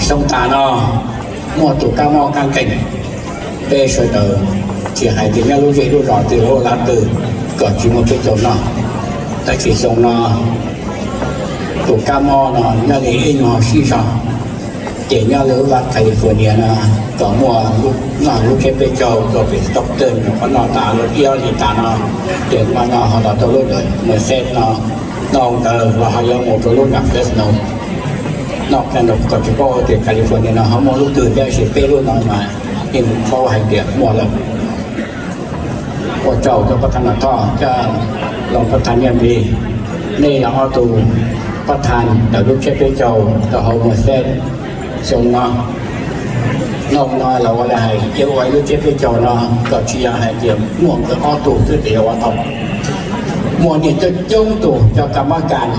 Xyoo tas no muaj tus kab mob kab nkeeg, peb sawv daws tsis hais tias nyob lub zej lub zos twg lub lab twg kom tsis muaj peb caug noj. Tab sis xyoo no tus kab mob no nyob li ib nyuag sib zog, ces nyob li lub vaj California no kom muaj noj lub tsiab peb caug rau pem Stockton, qhov noj tas lub ib ob hlis tas no, ces hmo no ho los rau lub ntawm Merced no, noj ntawd los ho yuav mus rau lub ntawm Fresno. Noj kom tsis paub tias California no ho muaj lub twg thiab, tab sis peb lub no mas yeej paub hais tias muaj lawm. Ua tsaug rau pab thab Nom Thoj thiab Loos pab thab Nyiaj Npis, nej yog ob tug pab thab ntawm lub tsiab peb caug rau hauv Merced xyoo no. Noj no los ua li hais, yeej ua ib lub tsiab peb caug no kom tsis yog hais tias muaj nkawd ob tug xwb ces yuav ua tau. Muaj nej coob coob tus cov kam mab kas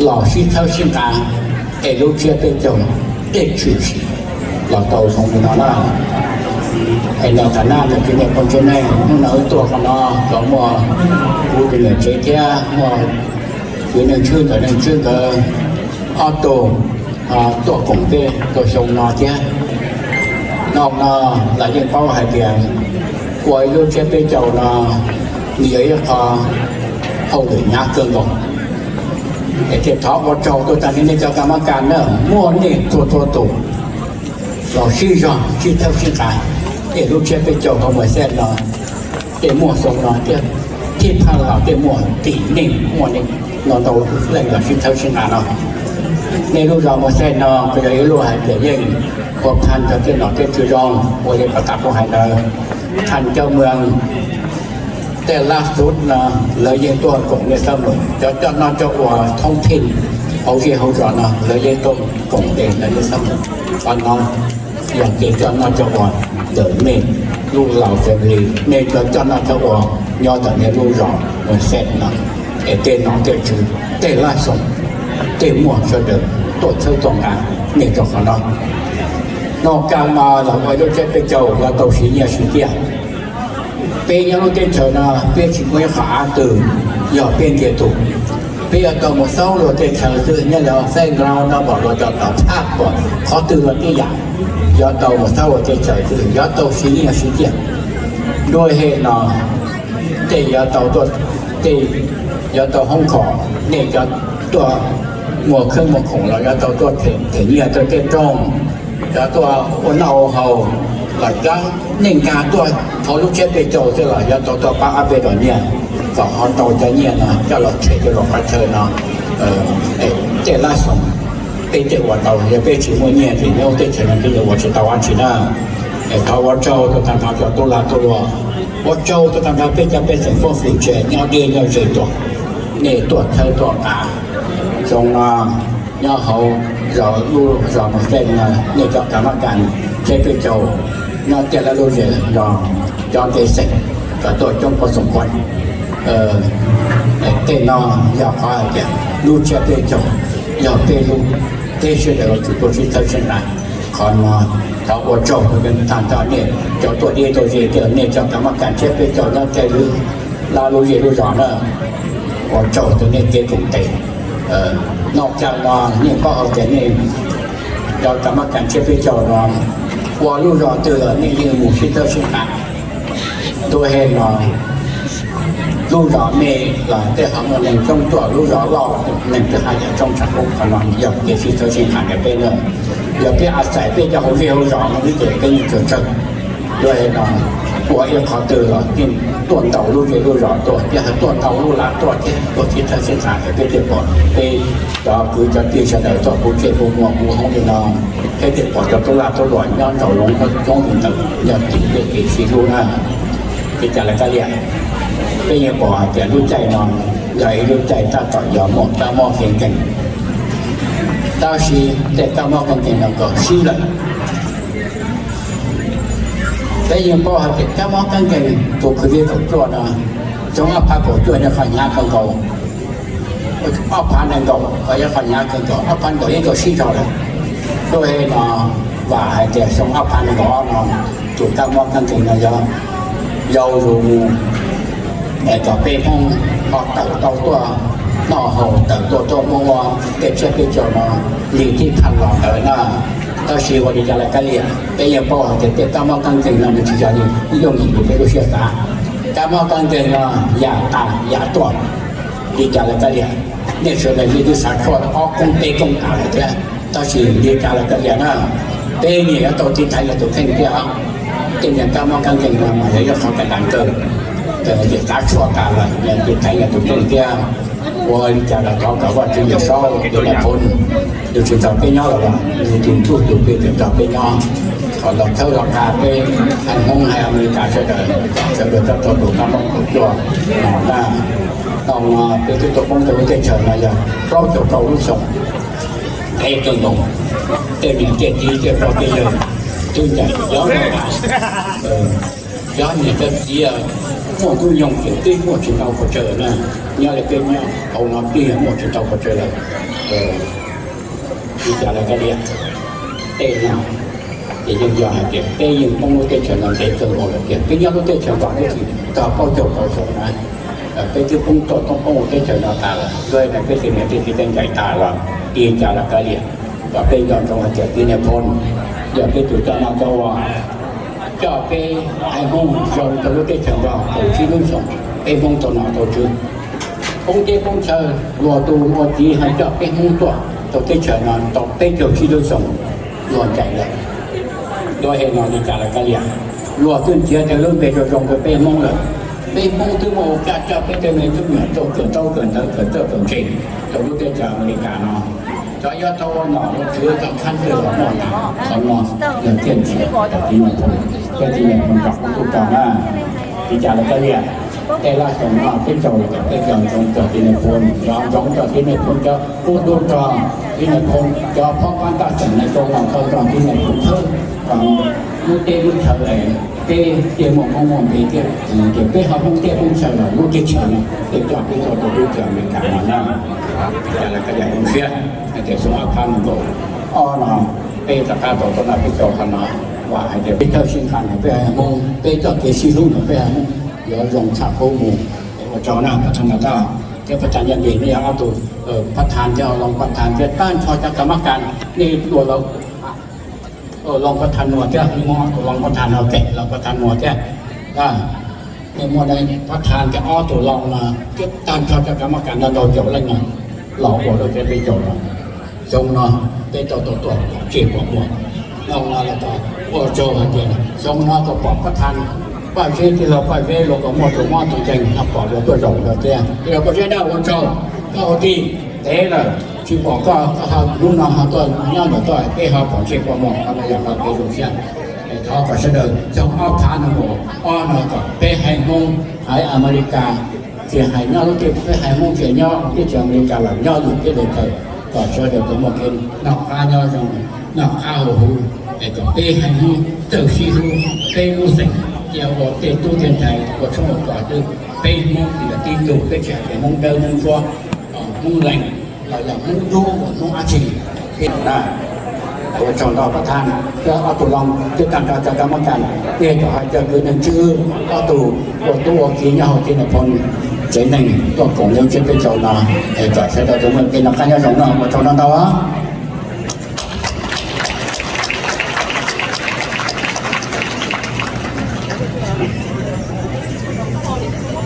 los sib txhawb sib nqa, es lub tsiab peb caug tej tshwm sim los tau zoo li no na. Es nyob tam sim no tus niam pog ntseeg neeg hnub no wb tuaj qhov no, los muaj kuv tus niam tsev thiab muaj kwv Neej Tswb ntawm Neej Tswb nkawd ob tug tuaj koom peb rau xyoo no thiab. Noj no los yeej paub hais tias ua ib lub tsiab peb caug no nws yog ib qho hauj lwm hnyav kawg nkaus. Es thiaj thov ua tsaug tuaj tag nej cov kam mab kas na, muaj nej txhua txhua tus los sib zog sib txhawb sib nqa, es lub tsiab peb caug hauv Merced no tej muaj xyoo no thiab, thib thawj los tej muaj, tim neej muaj li no ntau leej los sib txhawb sib nqa no. Nej lub zos Merced no kuj yog ib lub hais tias yeej ua phaj rau tej nom tej tswv zoo, ua li pab thab kuj hais ntawd, thaj coj moos tej lab xuv no lawv yeej tuaj koom nej xab mem, cov coj noj coj ua thoob theej hauv zej hauv zos no lawv yeej tuaj koom tes ntawm nej xab mem. Qhov no yog kev coj noj coj ua ntawm nej lub laus family, nej cov coj noj coj ua nyob ntawm nej lub zos Merced no, es tej nom tej tswv tej lab xyoo tej muaj sawv daws tuaj txhawb tuaj nqa nej rau qhov no. Noj kab no los ua lub tsiab peb caug los tau siv nyiaj siv txiaj. Peb nyob lub teb chaws no peb tsis muaj ib qho av twg yog peb ntiag tug. Peb yuav tau mus xauj luag tej chaw xwb, nyob li Flat Ground no pom luag cov tom thaj pom qhov twg los tib yam, yuav tau mus xauj luag tej chaw xwb, yuav tau siv nyiaj siv txiaj. Nruab hem no tej yuav tau tuaj, tej yuav tau hoob khoom, nej cov tuaj muag khab muag khoom los yuav tau tuaj them nyiaj rau tej rooj, cov tuaj ua noj ua haus los cov nej nkag tuaj hauv lub tsiab peb caug xwb los yuav tau tuaj pab ob peb dos nyiaj, kom ho tau cov nyiaj no coj los them rau qhov chaw no. Tej lab xyoo peb thiaj ua tau, yog peb tsis muaj nyiaj ces nyob teb chaws no peb yuav ua tsis tau dab tsi na. Es thov ua tsaug tuaj tag nrho cov tub lag tub luam, ua tsaug tuaj tag nrho peb cov pej xeem foob fwm tsev nyob deb nyob ze tuaj, nej tuaj txhawb tuaj nqa. Xyoo no nyob hauv zos, lub zos Mos Xej no, nej cov kam mab kas tsiab peb caug nyob tiaj lab lub zes zos, cov pej xeem kom tuaj coob pab xoom kuav. Tej no yog qhov hais tias lub tsiab peb caug yog peb lub, peb sawv daws yuav tsum tuaj sib txhawb sib nqa. Qhov no thov ua tsaug rau tag nrho nej cov tuaj deb tuaj ze, nej cov kam mab kas tsiab peb caug nyob tiaj lab lub zes lub zos na. Ua tsaug rau nej kev koom tes. Noj cab no nej paub hais tias nej cov kam mab kas tsiab peb caug no ua lub zos twg los nej yeej mus sib txhawb sib nqa. Ntuj he no lub zos me los tej ho muaj neeg coob tuaj, lub zos loj neeg twb haj yam coob, tsam lub qhov no yog kev sib txhawb sib nqa ntawm peb na. Yog peb a xais peb cov hauv zej hauv zos no xwb ces peb yeej tsawg tsawg. Yog li no ua ib qhov twg los yeej tuaj ntau lub zej lub zos tuaj, thiab ho tuaj ntau lub lab tuaj thiab, tuaj sib txhawb sib nqa es peb thiaj pom, peb cov kwv cov tij sawv daws tuaj puv ntsej puv muag puv hoob li no, peb thiaj pom cov tub lag tub luam nyob nraum zoov coob li ntawd yog tim peb kev sib hlub na. Li cas los kav liam, peb yeej pom hais tias lub caij no yog ib lub caij tab tom yog muaj kab mob nkeeg nkeeg, tab sis tej kab mob nkeeg nkeeg no kom sib lawm. Peb yeej paub hais tias kab mob nkeeg nkeeg tus COVID kaum cuaj no, xyoo ob phav kaum cuaj yog qhov hnyav kawg nkaus, ob phav nees nkaum los yog qhov hnyav kawg nkaus, ob phav nees nkaum yeej tau sib zog lawm. Lub he no vam hais tias xyoo ob phav nees nkaum ob no tus kab mob nkeeg nkeeg no yog yau zus mus es kom peb Hmoob ho tawm tau tuaj noj haus tawm tuaj tuaj muab ua tej tsiab peb caug no li tib thaj los ntawd na. Tab sis ua li cas los kav liam, peb yeej paub hais tias tej kab mob kab nkeeg no nws tsis yog li yooj yim li peb lub siab xav. Kab mob kab nkeeg no yam tas yam tuaj, li cas los kav liam, nej sawv daws nej twb xav tshuaj ob koob peb koob tas lawm thiab. Tab sis li cas los kav liam na, peb nyias yuav tau tiv thaiv yog tus kheej thiab. Tej niag kab mob kab nkeeg no mas yog ib qho kawg tas kawg, ces kav tshuaj tas lawm ces tiv thaiv yog tus kheej thiab. Ua li cas los thov kom Vajtswv Yawm Saub tus Nais Phoo, tus tsis nrog peb nyob los, nws tus ntsuj tus plig tseem nrog peb nyob, kom los txhawb los qha peb haiv Hmoob haiv Amelikas sawv daws, sawv daws txhob raug tus kab mob kaum cuaj no na. Thaum no peb twb tuaj poob rau lub teb chaws no yog plaub caug rau lub xyoo, ntev kawg nkaus. Tej niam tej txiv tej pog tej yawg twb ncaim cov, cov niam cov txiv muaj hnub nyoog ces twb muaj tsis tau pes tsawg na, nyob li peb nyob hauv no twb yog muaj tsis tau pes tsawg lawm. Li cas los kav liam, tej no ces yeej yog hais tias peb yeej poob lub teb chaws no ntev kawg nkaus lawm tiag. Peb nyob lub teb chaws Nplog twb tsis tau plaub caug rau xyoo na, peb twb poob tuaj poob poob lub teb chaws no tas lawm. Yog li ntawd peb tej niam tej txiv tej ncaim tas los, li cas los kav liam, kom peb nco ntsoov hais tias txiv Nais Phoo yog peb tus coj noj coj ua, coj peb haiv Hmoob zoo rau lub teb chaws Nplog kaum tsib lub xyoo, peb Hmoob tau nom tau tswv, poob teb poob chaw, luag tus ua txiv ho coj peb Hmoob tuaj rau teb chaws no tau peb caug tsib lub xyoo, luag ncaim lawm. Yog li no li cas los kav liam, luag twb nrhiav tau lub npe zoo zoo rau peb Hmoob lawm. Peb Hmoob twb muaj ua caj coj peb tej me tub me nyuam rau kawm ntaub kawm ntawv kawm txawj kawm ntse rau lub teb chaws Amelikas no. Cov yuav tau ua nom ua tswv cov khab twg los muaj tas, qhov no yog tiaj ntsia cov txiv Nais Phoo, cov txiv Nais Phoo kom kuv tub tog na. Li cas los kav liam, tej laj xyoo no peb caug peb caug ntsoov cov txiv Nais Phoo, cov ntsoov cov txiv Nais Phoo, cov kuv tub tog txiv Nais Phoo, cov phab pab taj xeem Nais Phoo los tau tog txiv Nais Phoo thawb lub teb lub chaw es peb thiaj muaj koob muaj npe thiab. Ces peb ho poob teb poob chaw los lub teb chaws no peb coj peb tuaj rau lub teb chaws Amelikas no na. Li cas los kav liam, zoo siab hais tias xyoo ob phav nees nkaum ob no peb rov qab tau tuaj noj peb caug qhov no, vam hais tias peb thawj sib nqa ntawm peb haiv Hmoob, peb txoj kev sib hlub ntawm peb haiv Hmoob yuav zoo tshaj qub mus. Ua tsaug na, pab thas nas taj thiab pab thas Nyiaj Npis, nej yog ob tug pab thas thiab los pab thas thiab tag nrho cov kam mab kas, nej ua los pab thas nuas thiab, nej muab tus los pab thas no kem los pab thas nuas thiab. Nej muab pab thas thiab ob tug los no thiab tag nrho cov kam mab kas ntau ntau caum leej no los ua rau peb peb caug no. Xyoo no peb tau tuaj pom tsej pom muag, no no los ua tsaug hais tias xyoo no tau pom pab thas, Paj Zeb tij laug Paj Zeb luag kom muaj tus mob tus nkeeg no pom luag tuaj zaum no thiab. Tij laug Paj Zeb na, ua tsaug koj ua tij ntev lawm tsis pom koj, koj ho hnub no ho tuaj nyob ntawm koj peb ho pom tsej pom muag, qhov no yog qhov kev zoo siab. Thov kom sawv daws xyoo ob phav nees nkaum ob no kom peb haiv Hmoob haiv Amelikas, tsis hais nyob lub teb, peb haiv Hmoob tsis nyob teb chaws Amelikas los nyob lwm teb lwm chaw, kom sawv daws tau muaj kev noj qab nyob zoo, noj qab haus huv, es kom peb haiv Hmoob txawj sib hlub, peb lub xeem cia ua tej tub tej ntxhais ua tshoob ua kos xwb. Peb Hmoob tsis yog tib tug, peb tsis hais tias Hmoob dawb Hmoob ntsuab, Hmoob lees, los yog Hmoob dub, Hmoob dab tsi. Ua tsaug ntau pab thas thiab ob tug los thiab tag nrho cov kam mab kas, thiab cov hais cov kwv neej tswv, ob tug ua tub ua kiv nyob hauv txiv Nais Phoo tsev neeg tuaj koom lub tsiab peb caug no, es kom sawv daws tau muaj kev noj qab nyob zoo no, ua tsaug ntau ntau.